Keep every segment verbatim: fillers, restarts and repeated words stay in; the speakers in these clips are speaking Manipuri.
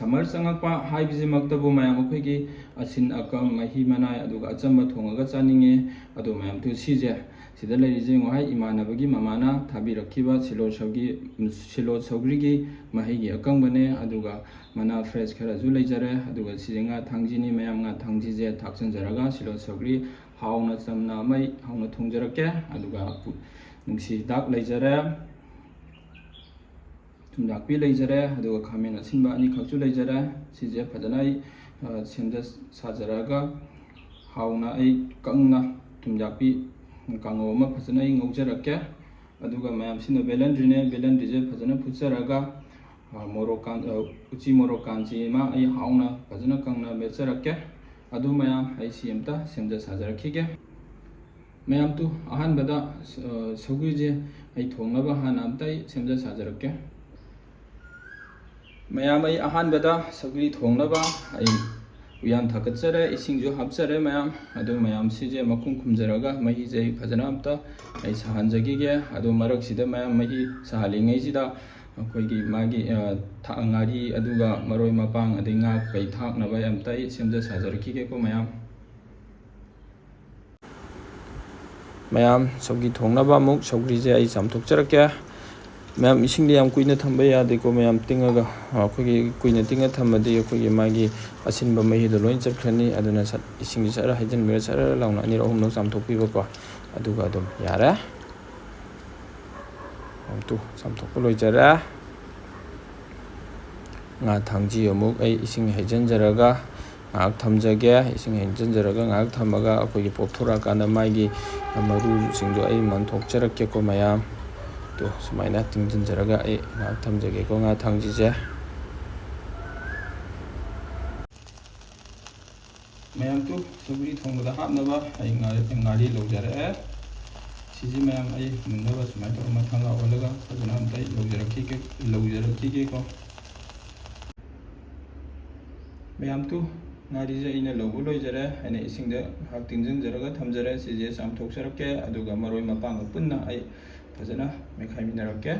ꯁꯝꯃꯔ ꯆꯪꯉꯛꯄ ꯍꯥꯏꯕꯁꯤꯃꯛꯇꯕꯨ ꯃꯌꯥꯝ ꯑꯩꯈꯣꯏꯒꯤ ꯑꯁꯤꯟ ꯑꯀꯪ, ꯃꯍꯤ ꯃꯅꯥꯏ, ꯑꯗꯨꯒ ꯑꯆꯝꯕ ꯊꯣꯡꯉꯒ ꯆꯥꯅꯤꯡꯉꯦ꯫ ꯑꯗꯣ ꯃꯌꯥꯝ ꯇꯨ ꯁꯤꯁꯦ, ꯁꯤꯗ ꯂꯩꯔꯤꯁꯦ ꯌꯦꯡꯉꯣ ꯍꯥꯏ, ꯏꯃꯥꯟꯅꯕꯒꯤ ꯃꯃꯥꯅ ꯊꯥꯕꯤꯔꯛꯈꯤꯕ ꯁꯤꯂꯣ ꯁꯧꯒꯤ, ꯁꯤꯂꯣ ꯁꯧꯒ꯭ꯔꯤꯒꯤ ꯃꯍꯩꯒꯤ ꯑꯀꯪꯕꯅꯦ꯫ ꯑꯗꯨꯒ ꯃꯅꯥ ꯐ꯭ꯔꯦꯁ ꯈꯔꯁꯨ ꯂꯩꯖꯔꯦ꯫ ꯑꯗꯨꯒ ꯁꯤꯁꯦ ꯉꯥ ꯊꯥꯡꯖꯤꯅꯤ ꯃꯌꯥꯝ, ꯉꯥ ꯊꯥꯡꯖꯤꯁꯦ ꯊꯥꯛꯆꯟꯖꯔꯒ ꯁꯤꯂꯣ ꯁꯧꯒ꯭ꯔꯤ ꯍꯥꯎꯅ ꯆꯝꯅ ꯑꯃ ꯍꯥꯎꯅ ꯊꯣꯡꯖꯔꯛꯀꯦ꯫ ꯑꯗꯨꯒ ꯄꯨ-, ꯅꯨꯡꯁꯤ ꯍꯤꯗꯥꯛ ꯂꯩꯖꯔꯦ꯫ ꯊꯨꯝꯌꯥꯛꯄꯤ ꯂꯩꯖꯔꯦ, ꯑꯗꯨꯒ ꯈꯥꯃꯦꯟ ꯑꯁꯤꯟꯕ ꯑꯅꯤꯈꯛꯁꯨ ꯂꯩꯖꯔꯦ꯫ ꯁꯤꯁꯦ ꯐꯖꯅ ꯑꯩ, ꯑ, ꯁꯦꯝꯖ ꯁꯥꯖꯔꯒ ꯍꯥꯎꯅ ꯑꯩ ꯀꯪꯅ ꯊꯨꯝꯌꯥꯛꯄꯤ ꯀꯥꯡꯉꯧ ꯑꯃ ꯐꯖꯅ ꯑꯩ ꯉꯧꯖꯔꯛꯀꯦ꯫ ꯑꯗꯨꯒ ꯃꯌꯥꯝꯁꯤꯅ ꯕꯦꯂꯟꯗ꯭ꯔꯤꯅꯦ, ꯕꯦꯂꯟꯗ꯭ꯔꯤꯁꯦ ꯐꯖꯅ ꯐꯨꯠꯆꯔꯒ, ꯑ, ꯃꯣꯔꯣꯛ ꯀꯥꯟ-, ꯑ, ꯎꯆꯤ ꯃꯣꯔꯣꯛ ꯀꯥꯟꯆꯤ ꯑꯃ ꯑꯩ ꯍꯥꯎꯅ ꯐꯖꯅ ꯀꯪꯅ ꯃꯦꯠꯆꯔꯛꯀꯦ꯫ ꯑꯗꯨ ꯃꯌꯥꯝ ꯑꯩ ꯁꯤ ꯑꯝꯇ ꯁꯦꯝꯖ ꯁꯥꯖꯔꯛꯈꯤꯒꯦ꯫ ꯃꯌꯥꯝ ꯇꯨ ꯑꯍꯥꯟꯕꯗ, ꯑ, ꯁꯧꯒ꯭ꯔꯤꯁꯦ ꯑꯩ ꯊꯣꯡꯅꯕ ꯍꯥꯟꯅ ꯑꯝꯇ ꯑꯩ ꯁꯦꯝꯖ ꯁꯥꯖꯔꯛꯀꯦ꯫ ꯃꯌꯥꯝ ꯑꯩ ꯑꯍꯥꯟꯕꯗ ꯁꯧꯒ꯭ꯔꯤ ꯊꯣꯡꯅꯕ ꯑꯩ ꯎꯌꯥꯟ ꯊꯥꯒꯠꯆꯔꯦ, ꯏꯁꯤꯡꯁꯨ ꯍꯥꯞꯆꯔꯦ ꯃꯌꯥꯝ꯫ ꯑꯗꯨ ꯃꯌꯥꯝꯁꯤꯁꯦ ꯃꯈꯨꯝ ꯈꯨꯝꯖꯔꯒ ꯃꯍꯤꯁꯦ ꯑꯩ ꯐꯖꯅ ꯑꯝꯇ ꯑꯩ ꯁꯥꯍꯟꯖꯈꯤꯒꯦ꯫ ꯑꯗꯨ ꯃꯔꯛꯁꯤꯗ ꯃꯌꯥꯝ ꯃꯍꯤ ꯁꯥꯍꯜꯂꯤꯉꯩꯁꯤꯗ ꯑꯩꯈꯣꯏꯒꯤ ꯃꯥꯒꯤ, ꯑ, ꯊꯥ-, ꯉꯥꯔꯤ ꯑꯗꯨꯒ ꯃꯔꯣꯏ ꯃꯄꯥꯡ ꯑꯗꯩ ꯉꯥ ꯀꯩ ꯊꯥꯛꯅꯕ ꯑꯝꯇ ꯑꯩ ꯁꯦꯝꯖ ꯁꯥꯖꯔꯛꯈꯤꯒꯦꯀꯣ ꯃꯌꯥꯝ꯫ ꯃꯌꯥꯝ, ꯁꯧꯒ꯭ꯔꯤ ꯊꯣꯡꯅꯕ ꯑꯃꯨꯛ ꯁꯧꯒ꯭ꯔꯤꯁꯦ ꯑꯩ ꯆꯥꯝꯊꯣꯛꯆꯔꯛꯀꯦ꯫ ꯃꯌꯥꯝ, ꯏꯁꯤꯡꯗꯤ ꯌꯥꯝ ꯀꯨꯏꯅ ꯊꯝꯕ ꯌꯥꯗꯦꯀꯣ꯫ ꯃꯌꯥꯝ, ꯇꯤꯡꯉꯒ, ꯑꯩꯈꯣꯏꯒꯤ ꯀꯨꯏꯅ ꯇꯤꯡꯉ ꯊꯝꯃꯗꯤ ꯑꯩꯈꯣꯏꯒꯤ ꯃꯥꯒꯤ ꯑꯁꯤꯟꯕ ꯃꯍꯤꯗꯣ ꯂꯣꯏ ꯆꯠꯈ꯭ꯔꯅꯤ꯫ ꯑꯗꯨꯅ ꯁꯠ-, ꯏꯁꯤꯡꯁꯦ ꯁꯠ ꯍꯩꯖꯤꯟꯕꯤꯔ ꯁꯠ ꯂꯥꯎꯅ ꯑꯅꯤꯔꯛ ꯑꯍꯨꯝꯂꯛ ꯆꯥꯝꯊꯣꯛꯄꯤꯕꯀꯣ꯫ ꯑꯗꯨꯒ ꯑꯗꯨꯝ ꯌꯥꯔꯦ꯫ ꯃꯌꯥꯝ ꯇꯨ ꯆꯥꯝꯊꯣꯛꯄ ꯂꯣꯏꯖꯔꯦ꯫ ꯉꯥ ꯊꯥꯡꯖꯤ ꯑꯃꯨꯛ ꯑꯩ ꯏꯁꯤꯡ ꯍꯩꯖꯤꯟꯖꯔꯒ ꯉꯥꯏꯍꯥꯛ ꯊꯝꯖꯒꯦ꯫ ꯏꯁꯤꯡ ꯍꯩꯖꯤꯟꯖꯔꯒ ꯉꯥꯏꯍꯥꯛ ꯊꯝꯃꯒ ꯑꯩꯈꯣꯏꯒꯤ ꯄꯣꯞꯊꯣꯔꯛꯑꯀꯥꯟꯗ ꯃꯥꯒꯤ ꯃꯔꯨꯁꯤꯡꯗꯣ ꯑꯩ ꯃꯟꯊꯣꯛꯆꯔꯛꯀꯦꯀꯣ ꯃꯌꯥꯝ꯫ ꯇꯨ ꯁꯨꯃꯥꯏꯅ ꯇꯤꯡꯁꯤꯟꯖꯔꯒ ꯑꯩ ꯉꯥꯏꯍꯥꯛ ꯊꯝꯖꯒꯦꯀꯣ ꯉꯥ ꯊꯥꯡꯖꯤꯁꯦ꯫ ꯃꯌꯥꯝ ꯇꯨ ꯁꯧꯒ꯭ꯔꯤ ꯊꯣꯡꯕꯗ ꯍꯥꯞꯅꯕ ꯑꯩ ꯉꯥ-, ꯉꯥꯔꯤ ꯂꯧꯖꯔꯛꯑꯦ꯫ ꯁꯤꯁꯤ ꯃꯌꯥꯝ ꯑꯩ ꯃꯨꯟꯅꯕ ꯁꯨꯃꯥꯏꯅ ꯇꯧꯔꯒ ꯃꯊꯪ ꯑꯣꯜꯂꯒ ꯐꯖꯅ ꯑꯝꯇ ꯂꯧꯖꯔꯛꯈꯤꯒꯦ, ꯂꯧꯖꯔꯛꯈꯤꯒꯦꯀꯣ꯫ ꯃꯌꯥꯝ ꯇꯨ ꯉꯥꯔꯤꯁꯦ ꯑꯩꯅ ꯂꯧꯕ ꯂꯣꯏꯖꯔꯦ꯫ ꯑꯩꯅ ꯏꯁꯤꯡꯗ ꯉꯥꯏꯍꯥꯛ ꯇꯤꯡꯁꯤꯟꯖꯔꯒ ꯊꯝꯖꯔꯦ꯫ ꯁꯤꯁꯦ ꯆꯥꯝꯊꯣꯛꯆꯔꯛꯀꯦ, ꯑꯗꯨꯒ ꯃꯔꯣꯏ ꯃꯄꯥꯡꯒ ꯄꯨꯟꯅ ꯑꯩ ꯐꯖꯅ ꯃꯦꯠꯈꯥꯏꯃꯤꯟꯅꯔꯛꯀꯦ꯫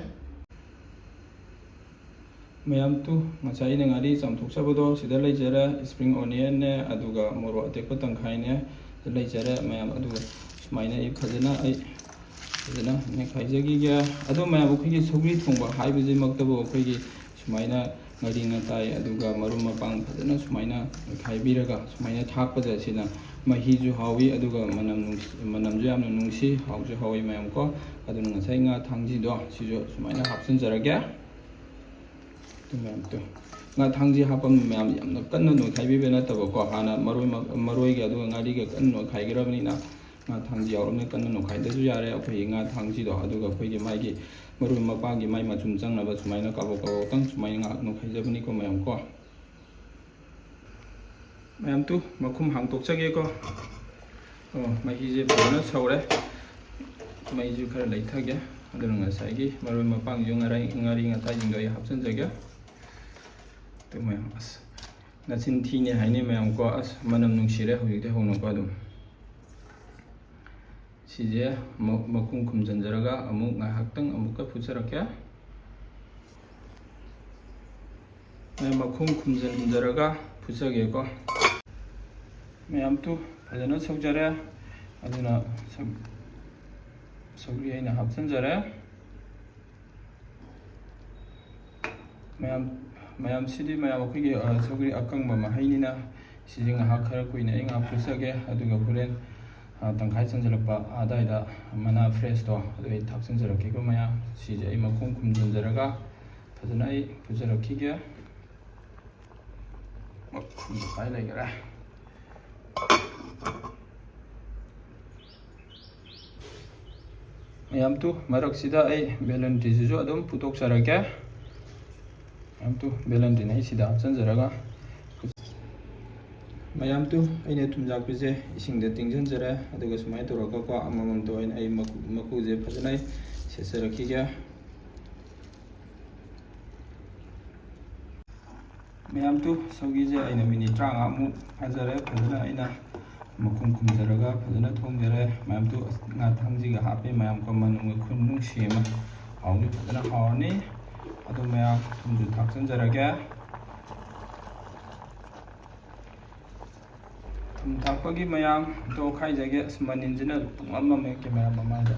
ꯃꯌꯥꯝ ꯇꯨ, ꯉꯁꯥꯏ ꯑꯩꯅ ꯉꯥꯔꯤ ꯆꯥꯝꯊꯣꯛꯆꯕꯗꯣ ꯁꯤꯗ ꯂꯩꯖꯔꯦ, spring onionꯅꯦ, ꯑꯗꯨꯒ ꯃꯣꯔꯣꯛ ꯑꯇꯦꯛꯄ ꯇꯪꯈꯥꯏꯅꯦ ꯁꯤꯗ ꯂꯩꯖꯔꯦ ꯃꯌꯥꯝ꯫ ꯑꯗꯨꯒ ꯁꯨꯃꯥꯏꯅ ꯑꯩ ꯐꯖꯅ ꯑꯩ ꯐꯖꯅ ꯅꯣꯏꯈꯥꯏꯖꯈꯤꯒꯦ꯫ ꯑꯗꯣ ꯃꯌꯥꯝ, ꯑꯩꯈꯣꯏꯒꯤ ꯁꯧꯒ꯭ꯔꯤ ꯊꯣꯡꯕ ꯍꯥꯏꯕꯁꯤꯃꯛꯇꯕꯨ ꯑꯩꯈꯣꯏꯒꯤ ꯁꯨꯃꯥꯏꯅ ꯉꯥꯔꯤ ꯉꯇꯥꯏ ꯑꯗꯨꯒ ꯃꯔꯨ ꯃꯄꯥꯡ ꯐꯖꯅ ꯁꯨꯃꯥꯏꯅ ꯅꯣꯏꯈꯥꯏꯕꯤꯔꯒ ꯁꯨꯃꯥꯏꯅ ꯊꯥꯛꯄꯗ ꯁꯤꯅ ꯃꯍꯤꯁꯨ ꯍꯥꯎꯏ, ꯑꯗꯨꯒ ꯃꯅꯝ ꯅꯨꯡꯁꯤ-, ꯃꯅꯝꯁꯨ ꯌꯥꯝꯅ ꯅꯨꯡꯁꯤ, ꯍꯥꯎꯁꯨ ꯍꯥꯎꯏ ꯃꯌꯥꯝ ꯀꯣ꯫ ꯑꯗꯨꯅ ꯉꯁꯥꯏ ꯉꯥ ꯊꯥꯡꯖꯤꯗꯣ ꯁꯤꯁꯨ ꯁꯨꯃꯥꯏꯅ ꯍꯥꯞꯆꯤꯟꯖꯔꯒꯦ꯫ ꯑꯗꯨ ꯃꯌꯥꯝ ꯇꯨ, ꯉꯥ ꯊꯥꯡꯖꯤ ꯍꯥꯞꯄ ꯃꯌꯥꯝ ꯌꯥꯝꯅ ꯀꯟꯅ ꯅꯣꯏꯈꯥꯏꯕꯤꯕ ꯅꯠꯇꯕꯀꯣ, ꯍꯥꯟꯅ ꯃꯔꯣꯏ ꯃ-, ꯃꯔꯣꯏꯒ ꯑꯗꯨꯒ ꯉꯥꯔꯤꯒ ꯀꯟꯅ ꯅꯣꯏꯈꯥꯏꯈ꯭ꯔꯕꯅꯤꯅ ꯉꯥ ꯊꯥꯡꯖꯤ ꯌꯥꯎꯔꯕꯅꯤꯅ ꯀꯟꯅ ꯅꯣꯏꯈꯥꯏꯗ꯭ꯔꯁꯨ ꯌꯥꯔꯦ꯫ ꯑꯩꯈꯣꯏꯒꯤ ꯉꯥ ꯊꯥꯡꯖꯤꯗꯣ, ꯑꯗꯨꯒ ꯑꯩꯈꯣꯏꯒꯤ ꯃꯥꯒꯤ ꯃꯔꯣꯏ ꯃꯄꯥꯡꯒꯤ ꯃꯥꯏ ꯃꯆꯨꯝ ꯆꯪꯅꯕ ꯁꯨꯃꯥꯏꯅ ꯀꯥꯕꯛ ꯀꯥꯕꯛꯇꯪ ꯁꯨꯃꯥꯏꯅ ꯉꯥꯏꯍꯥꯛ ꯅꯣꯏꯈꯥꯏꯖꯕꯅꯤꯀꯣ ꯃꯌꯥꯝ ꯀꯣ꯫ ꯃꯌꯥꯝ ꯇꯨ, ꯃꯈꯨꯝ ꯍꯥꯡꯇꯣꯛꯆꯒꯦꯀꯣ꯫ ꯑꯣ, ꯃꯍꯤꯁꯦ ꯐꯖꯅ ꯁꯧꯔꯦ꯫ ꯃꯩꯁꯨ ꯈꯔ ꯂꯩꯊꯒꯦ꯫ ꯑꯗꯨꯅ ꯉꯁꯥꯏꯒꯤ ꯃꯔꯣꯏ ꯃꯄꯥꯡꯁꯨ ꯉꯥꯔꯤ, ꯉꯥꯔꯤ ꯉꯇꯥꯏꯁꯤꯡꯗꯣ ꯑꯩ ꯍꯥꯞꯆꯤꯟꯖꯒꯦ꯫ ꯑꯗꯨ ꯃꯌꯥꯝ, ꯑꯁ, ꯅꯆꯤꯟ ꯊꯤꯅꯦ ꯍꯥꯏꯅꯤ ꯃꯌꯥꯝ ꯀꯣ꯫ ꯑꯁ, ꯃꯅꯝ ꯅꯨꯡꯁꯤꯔꯦ ꯍꯧꯖꯤꯛꯇꯤ ꯍꯧꯅꯀꯣ꯫ ꯑꯗꯨꯝ ꯁꯤꯁꯦ ꯃ-, ꯃꯈꯨꯝ ꯈꯨꯝꯖꯤꯟꯖꯔꯒ ꯑꯃꯨꯛ ꯉꯥꯏꯍꯥꯛꯇꯪ ꯑꯃꯨꯛꯀ ꯐꯨꯠꯆꯔꯛꯀꯦ꯫ ꯑꯩ ꯃꯈꯨꯝ ꯈꯨꯝꯖꯤꯟꯖꯔꯒ ꯐꯨꯠꯆꯒꯦꯀꯣ꯫ ꯃꯌꯥꯝ ꯇꯨ, ꯐꯖꯅ ꯁꯧꯖꯔꯦ꯫ ꯑꯗꯨꯅ ꯁꯧ-, ꯁꯧꯒ꯭ꯔꯤ ꯑꯩꯅ ꯍꯥꯞꯆꯤꯟꯖꯔꯦ꯫ ꯃꯌꯥꯝ, ꯃꯌꯥꯝꯁꯤꯗꯤ ꯃꯌꯥꯝ ꯑꯩꯈꯣꯏꯒꯤ, ꯑ, ꯁꯧꯒ꯭ꯔꯤ ꯑꯀꯪꯕ ꯃꯍꯩꯅꯤꯅ ꯁꯤꯁꯦ ꯉꯥꯏꯍꯥꯛ ꯈꯔ ꯀꯨꯏꯅ ꯑꯩ ꯉꯥꯏꯍꯥꯛ ꯐꯨꯠꯆꯒꯦ꯫ ꯑꯗꯨꯒ ꯍꯣꯔꯦꯟ, ꯑ, ꯇꯪꯈꯥꯏ ꯆꯟꯁꯤꯜꯂꯛꯄ ꯑꯗꯥꯏꯗ ꯃꯅꯥ fresh ꯇꯣ ꯑꯗꯨ ꯑꯩ ꯊꯥꯛꯆꯤꯟꯖꯔꯛꯀꯦꯀꯣ ꯃꯌꯥꯝ꯫ ꯁꯤꯁꯦ ꯑꯩ ꯃꯈꯨꯝ ꯈꯨꯝꯖꯤꯟꯖꯔꯒ ꯐꯖꯅ ꯑꯩ ꯐꯨꯠꯆꯔꯛꯈꯤꯒꯦ꯫ ꯃꯈꯨꯝ ꯇꯪꯈꯥꯏ ꯂꯩꯈꯔꯦ꯫ ꯃꯌꯥꯝ ꯇꯨ, ꯃꯔꯛꯁꯤꯗ ꯑꯩ ꯕꯦꯂꯟꯗ꯭ꯔꯤꯁꯤꯁꯨ ꯑꯗꯨꯝ ꯐꯨꯠꯇꯣꯛꯆꯔꯒꯦ꯫ ꯃꯌꯥꯝ ꯇꯨ, ꯕꯦꯂꯟꯗ꯭ꯔꯤꯅ ꯑꯩ ꯁꯤꯗ ꯍꯥꯞꯆꯤꯟꯖꯔꯒ, ꯃꯌꯥꯝ ꯇꯨ, ꯑꯩꯅ ꯊꯨꯝꯖꯥꯛꯄꯤꯁꯦ ꯏꯁꯤꯡꯗ ꯇꯤꯡꯁꯤꯟꯖꯔꯦ꯫ ꯑꯗꯨꯒ ꯁꯨꯃꯥꯏꯅ ꯇꯧꯔꯒꯀꯣ, ꯑꯃꯃꯝꯇ ꯑꯣꯏꯅ ꯑꯩ ꯃꯀꯨ-, ꯃꯀꯨꯁꯦ ꯐꯖꯅ ꯑꯩ ꯁꯦꯠꯆꯔꯛꯈꯤꯒꯦ꯫ ꯃꯌꯥꯝ ꯇꯨ, ꯁꯧꯒ꯭ꯔꯤꯁꯦ ꯑꯩꯅ minute ꯇꯔꯥꯃꯉꯥꯃꯨꯛ ꯐꯥꯖꯔꯦ꯫ ꯐꯖꯅ ꯑꯩꯅ ꯃꯈꯨꯝ ꯈꯨꯝꯖꯔꯒ ꯐꯖꯅ ꯊꯣꯡꯖꯔꯦ꯫ ꯃꯌꯥꯝ ꯇꯨ, ꯑꯁ, ꯉꯥ ꯊꯥꯡꯖꯤꯒ ꯍꯥꯞꯄꯦ꯫ ꯃꯌꯥꯝ ꯀꯣ, ꯃꯅꯨꯡꯒꯤ ꯈꯨꯅꯨꯡꯁꯤ ꯑꯃ, ꯍꯥꯎꯗꯤ ꯐꯖꯅ ꯍꯥꯎꯔꯅꯤ꯫ ꯑꯗꯨ ꯃꯌꯥꯝ ꯊꯨꯝꯁꯨ ꯊꯥꯛꯆꯤꯟꯖꯔꯒꯦ꯫ ꯊꯨꯝ ꯊꯥꯛꯄꯒꯤ ꯃꯌꯥꯝ ꯇꯣꯈꯥꯏꯖꯒꯦ꯫ ꯑꯁ, ꯃꯅꯤꯟꯁꯤꯅ ꯄꯨꯡꯃꯝ ꯃꯝꯃꯦ ꯀꯦꯃꯦꯔꯥ ꯃꯃꯥꯡꯗ꯫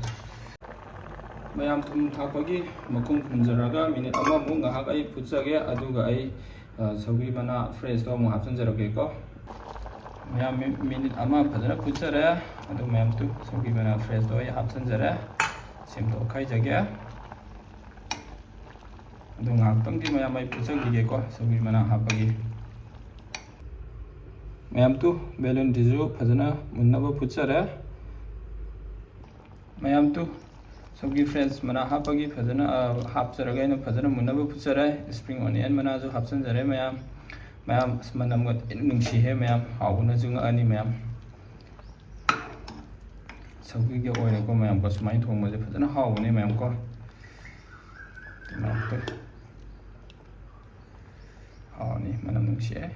ꯃꯌꯥꯝ ꯊꯨꯝ ꯊꯥꯛꯄꯒꯤ ꯃꯈꯨꯝ ꯈꯨꯝꯖꯤꯜꯂꯒ ꯃꯤꯅꯤꯠ ꯑꯃꯃꯨꯛ ꯉꯥꯏꯍꯥꯛ ꯑꯩ ꯐꯨꯠꯆꯒꯦ꯫ ꯑꯗꯨꯒ ꯑꯩ, ꯑ, ꯁꯧꯒ꯭ꯔꯤ ꯃꯅꯥ ꯐ꯭ꯔꯦꯁꯇꯣ ꯑꯃꯨꯛ ꯍꯥꯞꯆꯤꯟꯖꯔꯛꯀꯦꯀꯣ꯫ ꯃꯌꯥꯝ ꯃꯤ-, ꯃꯤꯅꯤꯠ ꯑꯃ ꯐꯖꯅ ꯐꯨꯠꯆꯔꯦ꯫ ꯑꯗꯨ ꯃꯌꯥꯝꯗꯨ ꯁꯧꯒ꯭ꯔꯤ ꯃꯅꯥ ꯐ꯭ꯔꯦꯁꯇꯣ ꯑꯩ ꯍꯥꯞꯆꯤꯟꯖꯔꯦ꯫ ꯁꯦꯝꯗꯣꯛꯈꯥꯏꯖꯒꯦ꯫ ꯑꯗꯨ ꯉꯥꯏꯍꯥꯛꯇꯪꯗꯤ ꯃꯌꯥꯝ ꯑꯩ ꯐꯨꯠꯆꯈꯤꯒꯦꯀꯣ, ꯁꯧꯒ꯭ꯔꯤ ꯃꯅꯥ ꯍꯥꯞꯄꯒꯤ꯫ ꯃꯌꯥꯝꯗꯨ ꯕꯦꯂꯟꯗ꯭ꯔꯤꯁꯨ ꯐꯖꯅ ꯃꯨꯟꯅꯕ ꯐꯨꯠꯆꯔꯦ꯫ ꯃꯌꯥꯝꯗꯨ ꯁꯧꯒ꯭ꯔꯤ ꯐ꯭ꯔꯦꯁ ꯃꯅꯥ ꯍꯥꯞꯄꯒꯤ ꯐꯖꯅ, ꯑ, ꯍꯥꯞꯆꯔꯒ ꯑꯩꯅ ꯐꯖꯅ ꯃꯨꯟꯅꯕ ꯐꯨꯠꯆꯔꯦ꯫ ꯁ꯭ꯄ꯭ꯔꯤꯡ ꯑꯣꯅꯤꯌꯟ ꯃꯅꯥꯁꯨ ꯍꯥꯞꯆꯤꯟꯖꯔꯦ ꯃꯌꯥꯝ꯫ ꯃꯌꯥꯝ, ꯑꯁ, ꯃꯅꯝꯒ ꯊꯤꯅ ꯅꯨꯡꯁꯤꯍꯦ ꯃꯌꯥꯝ, ꯍꯥꯎꯕꯅꯁꯨ ꯉꯛꯑꯅꯤ ꯃꯌꯥꯝ꯫ ꯁꯧꯒ꯭ꯔꯤꯒ ꯑꯣꯏꯔꯦꯀꯣ ꯃꯌꯥꯝꯀꯣ, ꯁꯨꯃꯥꯏꯅ ꯊꯣꯡꯕꯁꯦ ꯐꯖꯅ ꯍꯥꯎꯕꯅꯦ ꯃꯌꯥꯝꯀꯣ꯫ ꯃꯌꯥꯝꯀꯣ꯫ ꯍꯥꯎꯅꯤ, ꯃꯅꯝ ꯅꯨꯡꯁꯤꯌꯦ꯫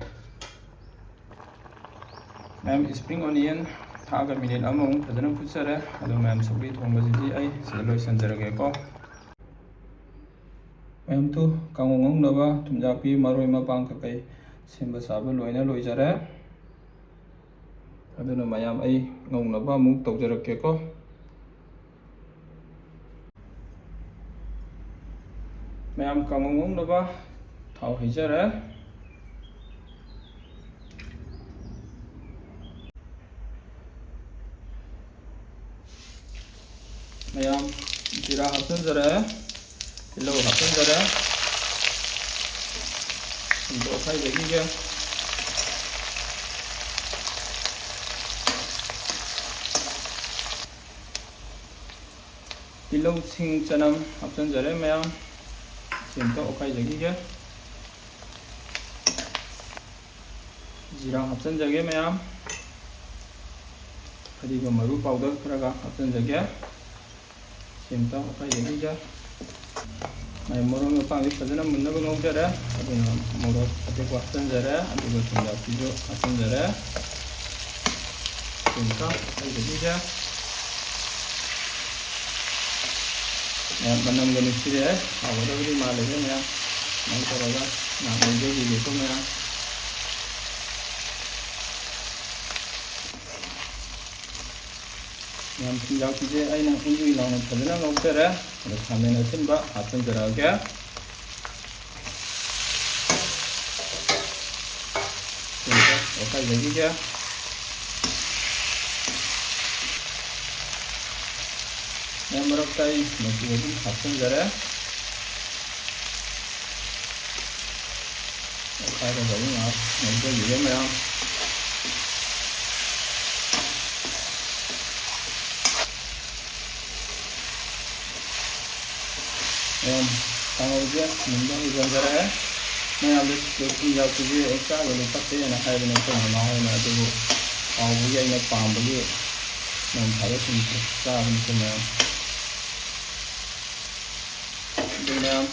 ꯃꯌꯥꯝ, ꯁ꯭ꯄ꯭ꯔꯤꯡ ꯑꯣꯅꯤꯌꯟ ꯊꯥꯛꯑꯒ ꯃꯤꯅꯤꯠ ꯑꯃꯃꯨꯛ ꯐꯖꯅ ꯐꯨꯠꯆꯔꯦ꯫ ꯑꯗꯣ ꯃꯌꯥꯝ, ꯁꯧꯒ꯭ꯔꯤ ꯊꯣꯡꯕꯁꯤꯗꯤ ꯑꯩ ꯁꯤꯗ ꯂꯣꯏꯁꯤꯟꯖꯔꯒꯦꯀꯣ꯫ ꯃꯌꯥꯝꯗꯨ ꯀꯥꯡꯉꯧ ꯉꯧꯅꯕ ꯊꯨꯝꯌꯥꯛꯄꯤ, ꯃꯔꯣꯏ ꯃꯄꯥꯡ ꯀꯀꯩ ꯁꯦꯝꯕ ꯁꯥꯕ ꯂꯣꯏꯅ ꯂꯣꯏꯖꯔꯦ꯫ ꯑꯗꯨꯅ ꯃꯌꯥꯝ, ꯑꯩ ꯉꯧꯅꯕ ꯑꯃꯨꯛ ꯇꯧꯖꯔꯛꯀꯦꯀꯣ꯫ ꯃꯌꯥꯝ, ꯀꯥꯡꯉꯧ ꯉꯧꯅꯕ ꯊꯥꯎ ꯍꯩꯖꯔꯦ꯫ ꯃꯌꯥꯝ, ꯖꯤꯔꯥ ꯍꯥꯞꯆꯤꯟꯖꯔꯦ, ꯇꯤꯜꯍꯧ ꯍꯥꯞꯆꯤꯟꯖꯔꯦ꯫ ꯁꯨꯝꯗꯣꯛ ꯈꯥꯏꯖꯈꯤꯒꯦ꯫ ꯇꯤꯜꯍꯧ, ꯁꯤꯡ, ꯆꯅꯝ ꯍꯥꯞꯆꯤꯟꯖꯔꯦ ꯃꯌꯥꯝ꯫ ꯁꯤ ꯑꯝꯇ ꯑꯣꯠꯈꯥꯏꯖꯈꯤꯒꯦ꯫ ꯖꯤꯔꯥ ꯍꯥꯞꯆꯤꯟꯖꯒꯦ ꯃꯌꯥꯝ꯫ ꯐꯗꯤꯒꯣꯝ ꯃꯔꯨ ꯄꯥꯎꯗꯔ ꯈꯔꯒ ꯍꯥꯞꯆꯤꯟꯖꯒꯦ꯫ ꯁꯤ ꯑꯝꯇ ꯑꯣꯠꯈꯥꯏꯖꯈꯤꯒꯦ꯫ ꯃꯥꯏ ꯃꯔꯣꯏ ꯃꯄꯥꯡꯁꯤ ꯐꯖꯅ ꯃꯨꯟꯅꯕ ꯉꯧꯖꯔꯦ꯫ ꯑꯗꯨꯅ ꯃꯣꯔꯣꯛ ꯑꯇꯦꯛꯄ ꯍꯥꯞꯆꯤꯟꯖꯔꯦ꯫ ꯑꯗꯨꯒ ꯊꯨꯝꯌꯥꯛꯄꯤꯁꯨ ꯍꯥꯞꯆꯤꯟꯖꯔꯦ꯫ ꯁꯤ ꯑꯝꯇ ꯑꯣꯠꯈꯥꯏꯖꯈꯤꯒꯦ꯫ ꯃꯅꯝꯒ ꯅꯨꯡꯁꯤꯔꯦ, ꯍꯥꯎꯒꯗꯕꯗꯤ ꯃꯥꯜꯂꯦ ꯃꯌꯥꯝ꯫ ꯁꯨꯃꯥꯏꯅ ꯇꯧꯔꯒ ꯉꯥꯏꯍꯥꯛ ꯂꯩꯖꯈꯤꯒꯦꯀꯣ ꯃꯌꯥꯝ꯫ ꯃꯌꯥꯝ, ꯊꯨꯝꯌꯥꯛꯄꯤꯁꯦ ꯑꯩꯅ ꯎꯏ ꯎꯏ ꯂꯥꯎꯅ ꯐꯖꯅ ꯉꯧꯖꯔꯦ꯫ ꯑꯗꯣ ꯈꯥꯃꯦꯟ ꯑꯁꯤꯟꯕ ꯍꯥꯞꯆꯤꯟꯖꯔꯛꯑꯒꯦ꯫ ꯊꯨꯝꯁꯦ ꯑꯣꯠꯈꯥꯏꯖꯈꯤꯒꯦ꯫ ꯃꯌꯥꯝ, ꯃꯔꯛꯇ ꯑꯩ ꯃꯆꯨ ꯑꯗꯨꯝ ꯍꯥꯞꯆꯤꯟꯖꯔꯦ꯫ ꯑꯣꯠꯈꯥꯏꯔꯒ ꯑꯗꯨꯝ ꯉꯥꯏꯍꯥꯛ ꯉꯧꯖꯈꯤꯒꯦ ꯃꯌꯥꯝ꯫ ꯃꯌꯥꯝ, ꯀꯥꯡꯍꯧꯁꯦ ꯃꯨꯟꯕ ꯍꯧꯖꯤꯟꯖꯔꯛꯑꯦ꯫ ꯃꯌꯥꯝꯗ ꯊꯨꯝ ꯌꯥꯛꯄꯤꯁꯦ ꯆꯥꯒꯅꯨ ꯐꯠꯇꯦꯅ ꯍꯥꯏꯕꯅꯦ ꯑꯩꯈꯣꯏ ꯃꯃꯥ ꯍꯣꯏꯅ, ꯑꯗꯨꯕꯨ ꯍꯥꯎꯕꯒꯤ ꯑꯩꯅ ꯄꯥꯝꯕꯒꯤ ꯅꯣꯡ ꯐꯥꯗꯣꯛ ꯁꯨꯝ ꯆꯥꯕꯅꯤꯀꯣ ꯃꯌꯥꯝ꯫ ꯑꯗꯨ ꯃꯌꯥꯝ,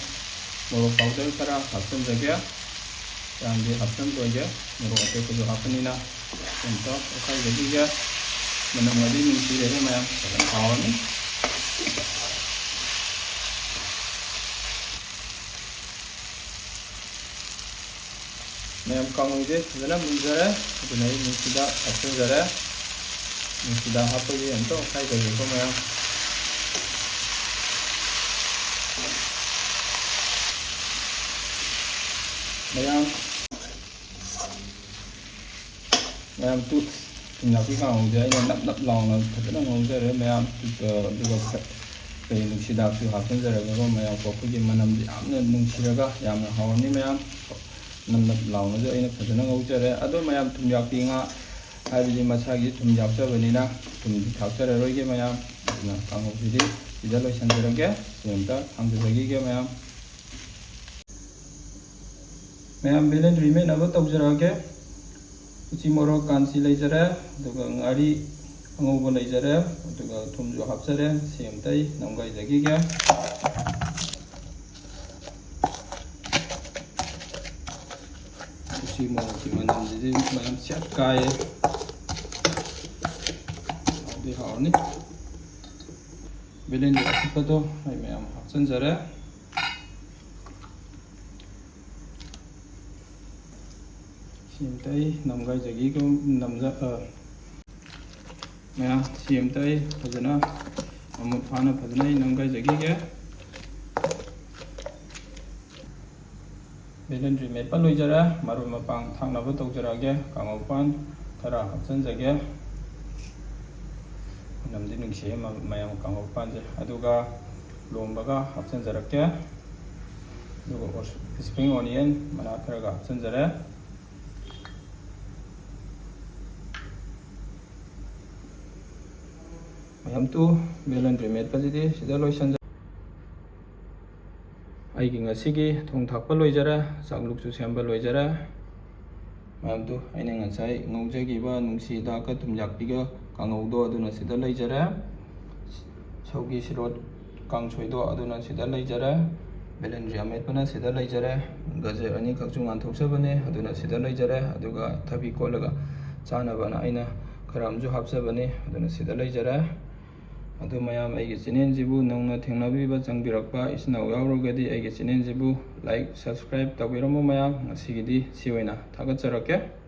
ꯃꯣꯔꯣꯛ powder ꯈꯔ ꯍꯥꯞꯆꯤꯟꯖꯒꯦ꯫ ꯌꯥꯝꯗꯤ ꯍꯥꯞꯆꯤꯟꯗꯣꯏꯒꯦ, ꯃꯣꯔꯣꯛ ꯑꯇꯦꯛꯄꯁꯨ ꯍꯥꯞꯄꯅꯤꯅ꯫ ꯑꯝꯇ ꯑꯣꯠꯈꯥꯏꯖꯈꯤꯒꯦ꯫ ꯃꯅꯝ ꯑꯗꯨ ꯅꯨꯡꯁꯤꯔꯦꯍꯦ ꯃꯌꯥꯝ, ꯐꯖꯅ ꯍꯥꯎꯔꯅꯤ꯫ ꯃꯌꯥꯝ, ꯀꯥꯡꯍꯧꯁꯦ ꯐꯖꯅ ꯃꯨꯟꯖꯔꯦ꯫ ꯑꯗꯨꯅ ꯑꯩ ꯃꯤꯛꯁꯤꯗ ꯍꯥꯞꯆꯤꯟꯖꯔꯦ꯫ ꯃꯤꯛꯁꯤꯗ ꯍꯥꯞꯄꯒꯤ ꯑꯝꯇ ꯑꯣꯠꯈꯥꯏꯖꯒꯦꯀꯣ ꯃꯌꯥꯝ꯫ ꯃꯌꯥꯝ, ꯃꯌꯥꯝ, ꯇꯨ, ꯊꯨꯝ ꯌꯥꯛꯄꯤ ꯀꯥꯡꯍꯧꯁꯦ ꯑꯩꯅ ꯅꯞ ꯅꯞ ꯂꯥꯎꯅ ꯐꯖꯅ ꯉꯧꯖꯔꯦ ꯃꯌꯥꯝ꯫ ꯑꯗꯨꯒ, ꯑꯗꯨꯒ ꯀꯩ, ꯅꯨꯡꯁꯤꯗꯥꯛꯁꯨ ꯍꯥꯞꯆꯤꯟꯖꯔꯒꯀꯣ ꯃꯌꯥꯝ, ꯑꯩꯈꯣꯏꯒꯤ ꯃꯅꯝꯁꯦ ꯌꯥꯝꯅ ꯅꯨꯡꯁꯤꯔꯒ ꯌꯥꯝꯅ ꯍꯥꯎꯔꯅꯤ ꯃꯌꯥꯝ꯫ ꯅꯞ ꯅꯞ ꯂꯥꯎꯅꯁꯨ ꯑꯩꯅ ꯐꯖꯅ ꯉꯧꯖꯔꯦ꯫ ꯑꯗꯣ ꯃꯌꯥꯝ, ꯊꯨꯝ ꯌꯥꯛꯄꯤ ꯉꯥ ꯍꯥꯏꯕꯗꯤ ꯃꯁꯥꯒꯤ ꯊꯨꯝ ꯌꯥꯛꯆꯕꯅꯤꯅ ꯊꯨꯝꯗꯤ ꯊꯥꯛꯆꯔꯔꯣꯏꯒꯦ ꯃꯌꯥꯝ꯫ ꯑꯗꯨꯅ ꯀꯥꯡꯍꯧꯁꯤꯗꯤ ꯁꯤꯗ ꯂꯣꯏꯁꯤꯟꯖꯔꯒꯦ꯫ ꯁꯤ ꯑꯝꯇ ꯊꯥꯡꯖꯔꯒꯤꯒꯦ ꯃꯌꯥꯝ꯫ ꯃꯌꯥꯝ, ꯕꯦꯂꯦꯟꯗ꯭ꯔꯤ ꯃꯦꯠꯅꯕ ꯇꯧꯖꯔꯛꯑꯒꯦ꯫ ꯎꯆꯤ ꯃꯣꯔꯣꯛ ꯀꯥꯟꯆꯤ ꯂꯩꯖꯔꯦ, ꯑꯗꯨꯒ ꯉꯥꯔꯤ ꯑꯉꯧꯕ ꯂꯩꯖꯔꯦ, ꯑꯗꯨꯒ ꯊꯨꯝꯁꯨ ꯍꯥꯞꯆꯔꯦ꯫ ꯁꯤ ꯑꯝꯇ ꯑꯩ ꯅꯝꯒꯥꯏꯖꯈꯤꯒꯦ꯫ ꯎꯆꯤ ꯃꯣꯔꯣꯛꯀꯤ ꯃꯅꯝꯁꯤꯗꯤ ꯃꯌꯥꯝ ꯁꯦꯠ ꯀꯥꯏꯌꯦ꯫ ꯍꯥꯎꯗꯤ ꯍꯥꯎꯔꯅꯤ꯫ ꯕꯦꯂꯦꯟꯗ꯭ꯔꯤ ꯑꯐꯨꯠꯄꯗꯣ ꯑꯩ ꯃꯌꯥꯝ ꯍꯥꯞꯆꯤꯟꯖꯔꯦ꯫ ꯁꯤ ꯑꯝꯇ ꯑꯩ ꯅꯝꯒꯥꯏꯖꯒꯦ, ꯅꯝꯖ-, ꯑ, ꯃꯌꯥꯝ, ꯁꯤ ꯑꯝꯇ ꯑꯩ ꯐꯖꯅ ꯃꯃꯨꯠ ꯐꯥꯅ ꯐꯖꯅ ꯑꯩ ꯅꯝꯒꯥꯏꯖꯈꯤꯒꯦ꯫ ꯕꯦꯂꯦꯟꯗ꯭ꯔꯤ ꯃꯦꯠꯄ ꯂꯣꯏꯖꯔꯦ꯫ ꯃꯔꯣꯏ ꯃꯄꯥꯡ ꯊꯥꯛꯅꯕ ꯇꯧꯖꯔꯛꯑꯒꯦ꯫ ꯀꯥꯡꯉꯧ ꯄꯥꯟ ꯈꯔ ꯍꯥꯞꯆꯤꯟꯖꯒꯦ꯫ ꯃꯅꯝꯗꯤ ꯅꯨꯡꯁꯤꯌꯦ ꯃ-, ꯃꯌꯥꯝ ꯀꯥꯡꯉꯧ ꯄꯥꯟꯁꯦ꯫ ꯑꯗꯨꯒ ꯂꯣꯝꯕꯒ ꯍꯥꯞꯆꯤꯟꯖꯔꯛꯀꯦ꯫ ꯑꯗꯨꯒ ꯑꯣꯁ-, spring onion ꯃꯅꯥ ꯈꯔꯒ ꯍꯥꯞꯆꯤꯟꯖꯔꯦ꯫ ꯃꯌꯥꯝ ꯇꯨ ꯕꯦꯂꯦꯟꯗ꯭ꯔꯤ ꯃꯦꯠꯄꯁꯤꯗꯤ ꯁꯤꯗ ꯂꯣꯏꯁꯤꯟꯖ-, ꯑꯩꯒꯤ ꯉꯁꯤꯒꯤ ꯊꯣꯡ ꯊꯥꯛꯄ ꯂꯣꯏꯖꯔꯦ, ꯆꯥꯛꯂꯨꯛꯁꯨ ꯁꯦꯝꯕ ꯂꯣꯏꯖꯔꯦ꯫ ꯃꯌꯥꯝꯗꯨ ꯑꯩꯅ ꯉꯁꯥꯏ ꯉꯧꯖꯈꯤꯕ ꯅꯨꯡꯁꯤ ꯍꯤꯗꯥꯛꯀ ꯊꯨꯝꯌꯥꯛꯄꯤꯒ ꯀꯥꯡꯉꯧꯗꯣ ꯑꯗꯨꯅ ꯁꯤꯗ ꯂꯩꯖꯔꯦ꯫ ꯁꯧꯒꯤ ꯁꯤꯔꯣꯠ ꯀꯥꯡꯁꯣꯏꯗꯣ ꯑꯗꯨꯅ ꯁꯤꯗ ꯂꯩꯖꯔꯦ꯫ ꯕꯦꯂꯦꯟꯗ꯭ꯔꯤ ꯑꯃꯦꯠꯄꯅ ꯁꯤꯗ ꯂꯩꯖꯔꯦ꯫ ꯒꯖꯔ ꯑꯅꯤꯈꯛꯁꯨ ꯉꯥꯟꯊꯣꯛꯆꯕꯅꯦ, ꯑꯗꯨꯅ ꯁꯤꯗ ꯂꯩꯖꯔꯦ꯫ ꯑꯗꯨꯒ ꯊꯕꯤ ꯀꯣꯠꯂꯒ ꯆꯥꯅꯕꯅ ꯑꯩꯅ ꯈꯔ ꯑꯃꯁꯨ ꯍꯥꯞꯆꯕꯅꯦ, ꯑꯗꯨꯅ ꯁꯤꯗ ꯂꯩꯖꯔꯦ꯫ ꯑꯗꯨ ꯃꯌꯥꯝ, ꯑꯩꯒꯤ ꯆꯦꯅꯦꯜꯁꯤꯕꯨ ꯅꯧꯅ ꯊꯦꯡꯅꯕꯤꯕ ꯆꯪꯕꯤꯔꯛꯄ ꯏꯆꯤꯟ ꯏꯅꯥꯎ ꯌꯥꯎꯔꯒꯗꯤ ꯑꯩꯒꯤ ꯆꯦꯅꯦꯜꯁꯤꯕꯨ like, subscribe ꯇꯧꯕꯤꯔꯝꯃꯣ ꯃꯌꯥꯝ꯫ ꯉꯁꯤꯒꯤꯗꯤ ꯁꯤ ꯑꯣꯏꯅ ꯊꯥꯒꯠꯆꯔꯛꯀꯦ꯫